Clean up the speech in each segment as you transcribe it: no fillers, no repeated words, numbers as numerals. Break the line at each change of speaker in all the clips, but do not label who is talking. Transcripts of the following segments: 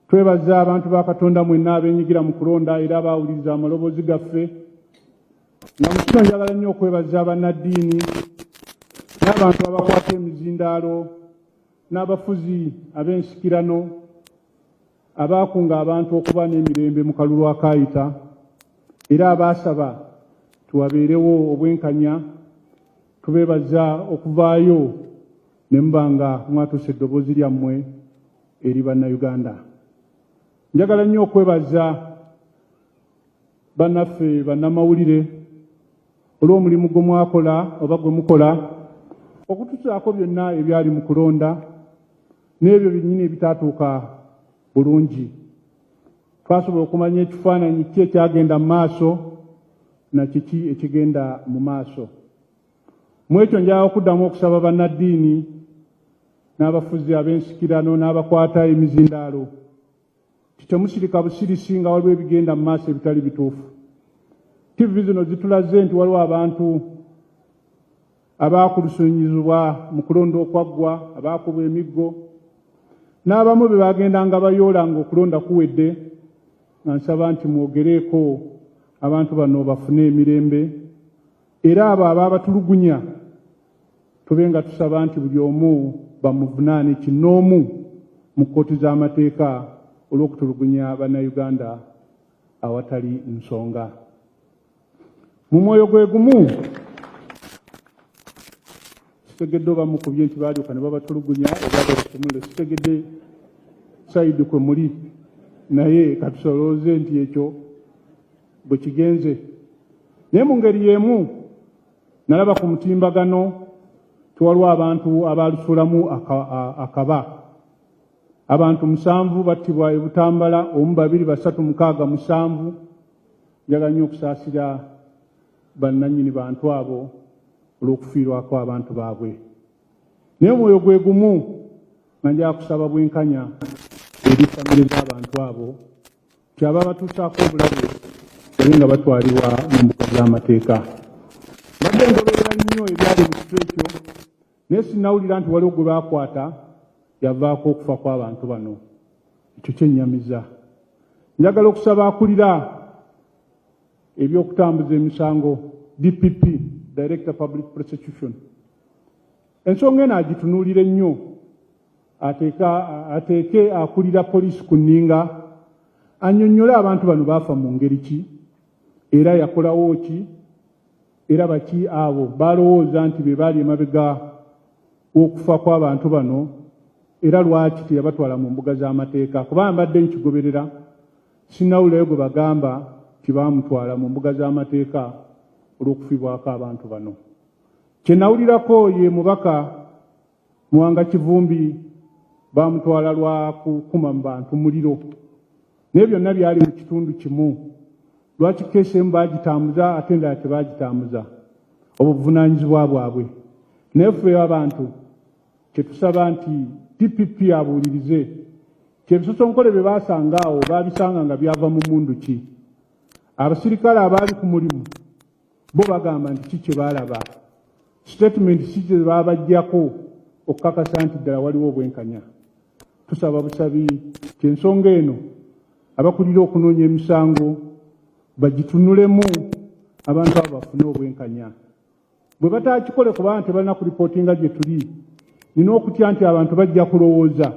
Twebaza abantu ba Katonda mwenna abeenyigira mu kulonda era abaawuliriza amaloboozi gaffe. Nga mu kino njagala nnyo okwebaza bannaddiini n'abantu abakwata emizindaalo n'abafuzi ab'ensikirano abaakunga abantu okuba n'emirembe mu kalulu akaayita era abaasaba tuwabeerewo obwenkanya. Tubeebaza okuvaayo ne muba nga mwatuusa eddoboozi lyammwe eri Bannayuganda. Njagala nnyo okwebaza bannaffe bannamawulire olw'omulimu gwe mwakola oba gwe mukola okutusaako byonna ebyali mu kulonda n'ebyo byennyini ebitaatuuka bulungi. Twasobola okumanya ekifaananyi ki ekyagenda mu maaso na kiki ekigenda mu maaso. Mu ekyo njagala okuddamu okusaba bannaddiini n'abafuzi ab'ensikirano n'abakwata emizindaalo nti temusirika busirisi nga waliwo ebigenda mu maaso ebitali bituufu. Ttivi zino zitulaze nti waliwo abantu abaakulusunyizibwa mu kulonda okwaggwa, abaakubwa emiggo, n'abamu be bagendanga bayoola ng'okulonda kuwedde, nga nsaba nti mwogereeko abantu bano bafune emirembe, era abo abaabatulugunya tube nga tusaba nti buli omu bamuvunaane kinnoomu mu kkooti z'amateeka olw'okutulugunya Bannayuganda awatali nsonga. Mu mwoyo gwe gumu sitegedde oba mukubye nti baalyoka ne babatulugunya oba babatemulire, sitegedde sayidi kwe muli, naye katusolooze nti ekyo bwe kigenze. Naye mu ngeri y'emu nalaba ku mutimbagano tiwaliwo abantu abaalusuulamu akaba. Abantu 7 battibwa e Butambala, 1, 2, 3, 6, 7. Njagala nnyo okusaasira bannannyini bantu abo olw'okufiirwako abantu baabwe. Naye omwoyo gwe gumu nga njagala kusaba bwenkanya eri famire z'abantu abo, nti ababatuusaako obulabe babe nga batwalibwa mu mbuga z'amateeka. Mbadde ngoberera nnyo ebyali mu kifo ekyo, naye sinnawulira nti waliwo gwe baakwata yavaako okufa kw'abantu bano. Ekyo kyennyamiza. Njagala okusaba akulira ebyokutambuza emisango DPP, Director Public Prosecution, ensonga eno agitunuulire nnyo, ateeke akulira poliisi ku nninga, annyonnyole abantu bano baafa mu ngeri ki, era yakolawo ki, era baki abo balowooza nti be baali emabega w'okufa kw'abantu bano, era lwaki teyabatwala mu mbuga z'amateeka. Kubanga mbadde nkigoberera, sinnawulirayo gwe bagamba nti baamutwala mu mbuga z'amateeka olw'okufiibwako abantu bano. Kye nawulirako ye mubaka Muwanga Kivumbi baamutwala lwa kukuma mu bantu muliro, naye byonna byali mu kitundu kimu. Lwaki keesi emu baagitambuza ate endala tebaagitambuza? Obwo buvunaanyizibwa bwabwe. Naye ffe abantu kye tusaba nti DPP abuulirize nti ebisosonkole bye baasanga awo baabisanga nga byava mu mmundu ki. Abasirikale abaali ku mulimu bo bagamba nti ki kye baalaba, sitatimenti si kye baabaggyako okukakasa nti ddala waliwo obwenkanya. Tusaba busabi nti ensonga eno abakulira okunoonya emisango bagitunulemu, abantu abo bafune obwenkanya. Bwe bataakikole kubanga tebalina kulipootinga gye tuli, nina okutya nti abantu bajja kulowooza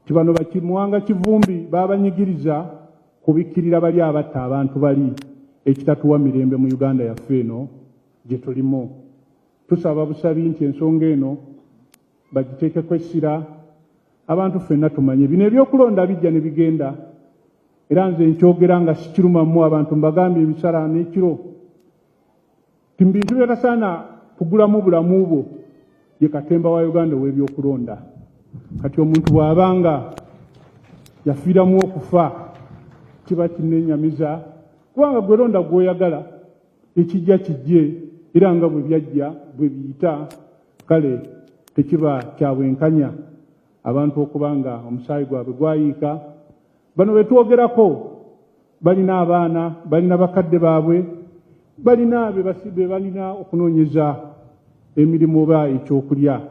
nti bano Muwanga Kivumbi baabanyigiriza kubikkirira bali abatta abantu bali, ekitatuwa mirembe mu Uganda yaffe eno gye tulimu. Tusaba busabi nti ensonga eno bagiteekeko essira, abantu ffenna tumanye bino ebyokulonda bijja ne bigenda. Era nze nkyogera nga sikirumamu abantu, mbagambye emisala n'ekiro ti mu bintu by'otasaana kugulamu bulamu bwo ye katemba wa Uganda ow'ebyokulonda. Kati omuntu bw'aba nga yafiiramu okufa kiba kinnenyamiza, kubanga gwe londa gw'oyagala, ekijja kijje, era nga bwe byajja bwe biyita. Kale tekiba kya bwenkanya abantu okuba nga omusaayi gwabwe gwayiika. Bano be twogerako balina abaana, balina bakadde baabwe, balina be balina okunoonyeza emirimu oba ekyokulya.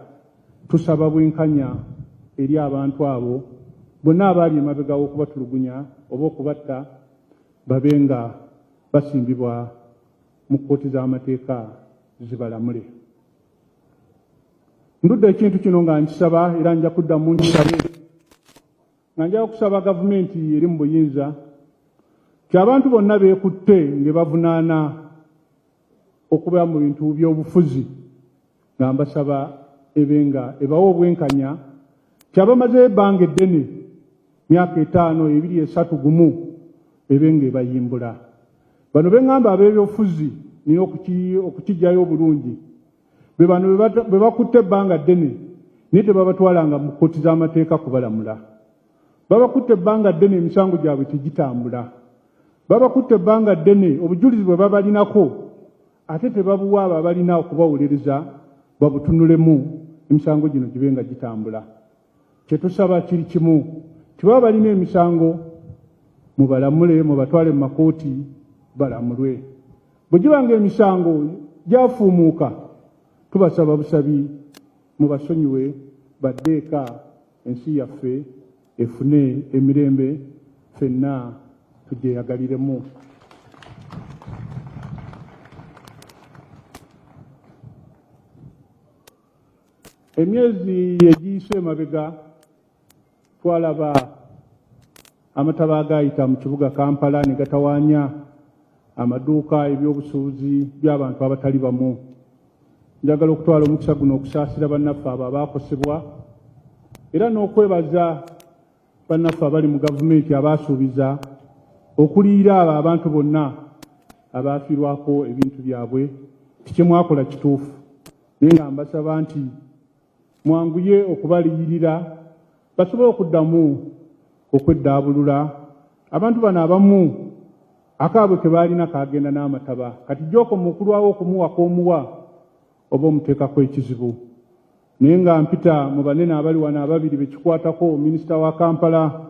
Tusaba bwenkanya eri abantu abo Bonna abaali emabega w'okubatulugunya oba okubatta babe nga basimbibwa mu kkooti z'amateeka zibalamule. Ndudde ekintu kino nga nkisaba era nja kuddamu nkisabe nga njagala okusaba gavumenti eri mu buyinza nti abantu bonna beekutte ng'ebavunaana okuba mu bintu by'obufuzi nga mbasaba ebe nga ebawa obwenkanya nti abamazeeyo ebbanga eddene myaka etaano ebiri esatu gumu ebe nga ebayimbula. Bano be ŋŋamba ab'ebyobufuzi nina okukiggyayo obulungi be bano be bakutte ebbanga ddene naye tebabatwalanga mu kkooti z'amateeka kubalamula. Babakutte ebbanga ddene emisango gyabwe tegitambula. Babakutte ebbanga ddene obujulizi bwe babalinako ate tebabuwa abo abalina okubawolereza babutunulemu emisango gino gibe nga gitambula. Kye tusaba kiri kimu nti baba balina emisango mubalamule mubatwale mu makooti balamulwe. Bwe giba ng'emisango gyafuumuuka tubasaba busabi mubasonyiwe badde eka ensi yaffe efune emirembe ffenna tugyeyagaliremu. Emyezi egiyise emabega twalaba amataba agaayita mu kibuga Kampala ne gatawaanya amaduuka, ebyobusuubuzi by'abantu abatali bamu. Njagala okutwala omukisa guno okusaasira bannaffe abo abaakosebwa era n'okwebaza bannaffe abali mu gavumenti abaasuubiza okuliyira abo abantu bonna abaafiirwako ebintu byabwe nti kye mwakola kituufu naye nga mbasaba nti mwanguye okubaliyirira basobole okuddamu okweddaabulula. Abantu bano abamu akaabwe ke baalina kaagenda n'amataba kati gy'okoma okulwawo okumuwa k'omuwa oba omuteekako ekizibu. Naye nga mpita mu banene abali wano ababiri be kikwatako, minisita wa Kampala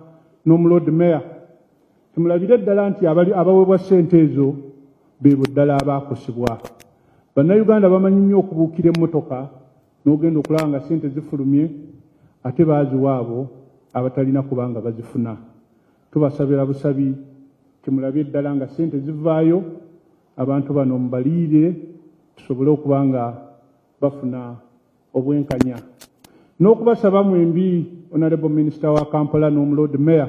n'omuloodi meya, timulabire ddala nti abali abaweebwa ssente ezo beebo ddala abaakosebwa. Bannayuganda bamanyi nnyo okubuukira emmotoka n'ogenda okulaba nga ssente zifulumye ate baaziwa abo abatalina kuba nga bazifuna. Tubasabira busabi timulabye ddala nga ssente zivaayo abantu bano mubaliyirire tusobole okuba nga bafuna obwenkanya. N'okubasaba mwembi Honorable Minister wa Kampala n'Omuloodi Mayor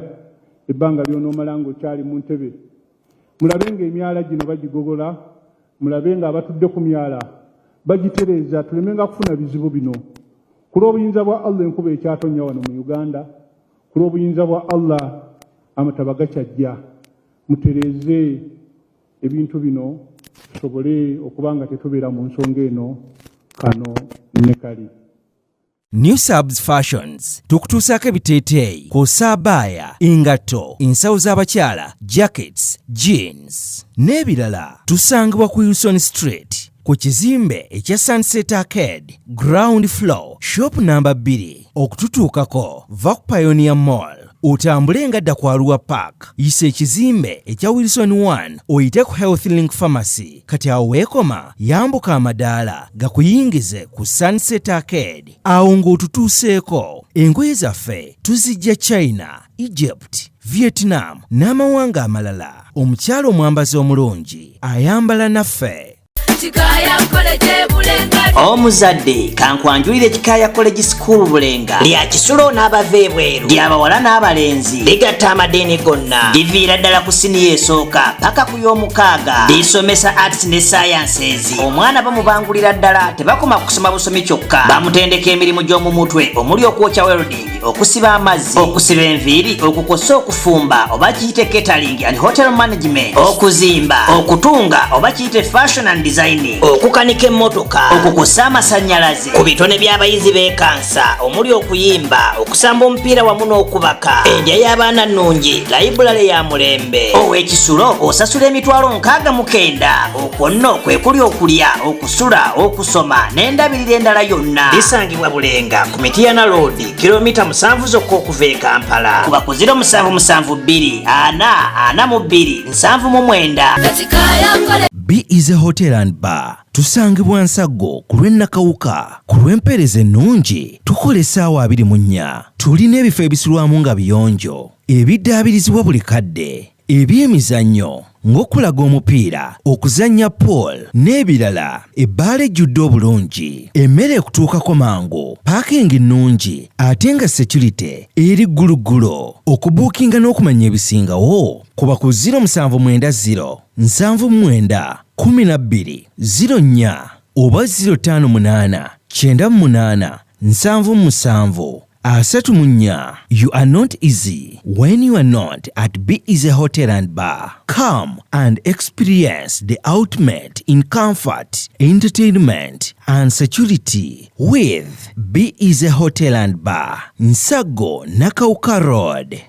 ebbanga ly'onoomala ng'okyali mu ntebe mulabe ng'emyala gino bagigogola, mulabe ng'abatudde ku myala bagitereeza tulemenga kufuna bizibu bino. Ku lw'obuyinza bwa Allah enkuba ekyatonnya wano mu Uganda, ku lw'obuyinza bwa Allah amataba gakyajja. Mutereeze ebintu bino tusobole okuba nga tetubeera mu nsonga eno kano ne kali.
New Subs Fashions tukutuusaako ebiteeteeyi kw'ossa abaaya, engatto, ensawo z'abakyala, jackets, jeans n'ebirala. Tusangibwa ku Wilson Street ku kizimbe ekya Sunset Arcade ground floor shop namba 2. Okututuukako va ku Pioneer Mall otambule nga dda ku Arua Park, yisa ekizimbe ekya Wilson 1 oyite ku Health Link Pharmacy. Kati awo weekoma yambuka amadaala gakuyingize ku Sunset Arcade. Awo ng'otutuuseeko, engoye zaffe tuzijja China, Egypt, Vietnam n'amawanga amalala. Omukyala omwambazi omulungi ayambala naffe.
Omuzadde kankwanjulire Kikaaya College School Bulenga lya kisulo n'abava ebweru, lyabawala n'abalenzi, ligatta amadiini gonna, liviira ddala ku siniya esooka paka ku y'omukaaga, lisomesa arts ne sciences. Omwana bamubangulira ddala, tebakoma kusoma busomi kyokka, bamutendeka emirimu gy'omu mutwe omuli okwokya welding, okusiba amazzi, okusiba enviiri, okukosa okufumba oba kiyite catering and hotel management, okuzimba, okutunga oba kiyite fashion and designing, okukanika emmotoka, okukosa amasannyalaze. Ku bitone by'abayizi beekansa omuli okuyimba, okusamba omupiira wamu n'okubaka. Endya y'abaana nnungi, layibulale ya mulembe. Ow'ekisulo osasula 69,000, okwo nno kwe kuli okulya, okusula, okusoma n'endabirira endala yonna. Lisangibwa Bulenga ku Mityana Road, kilomita 7 zokka okuva e Kampala. Kuba ku 0772 4 42 79.
Be Easy Hotel and Bar tusangibwa Nsaggo ku lw'e Nakawuka. Ku lw'empeereza ennungi tukola essaawa 24. Tulina ebifo ebisulwamu nga biyonjo, ebiddaabirizibwa buli kadde, ebyemizannyo ng'okulaga omupiira, okuzannya pool n'ebirala. Ebbaala ejjudde obulungi, emmere ekutuukako mangu, paakingi nnungi ate nga security eri gguluggulo. Okubuukinga n'okumanya ebisingawo kuba ku 0790 79 12 04 oba 058 98 77 34. You are not easy when you are not at Be Easy Hotel and Bar. Come and experience the ultimate in comfort, entertainment, and security with Be Easy Hotel and Bar, Nsaggo, Nakawuka Road.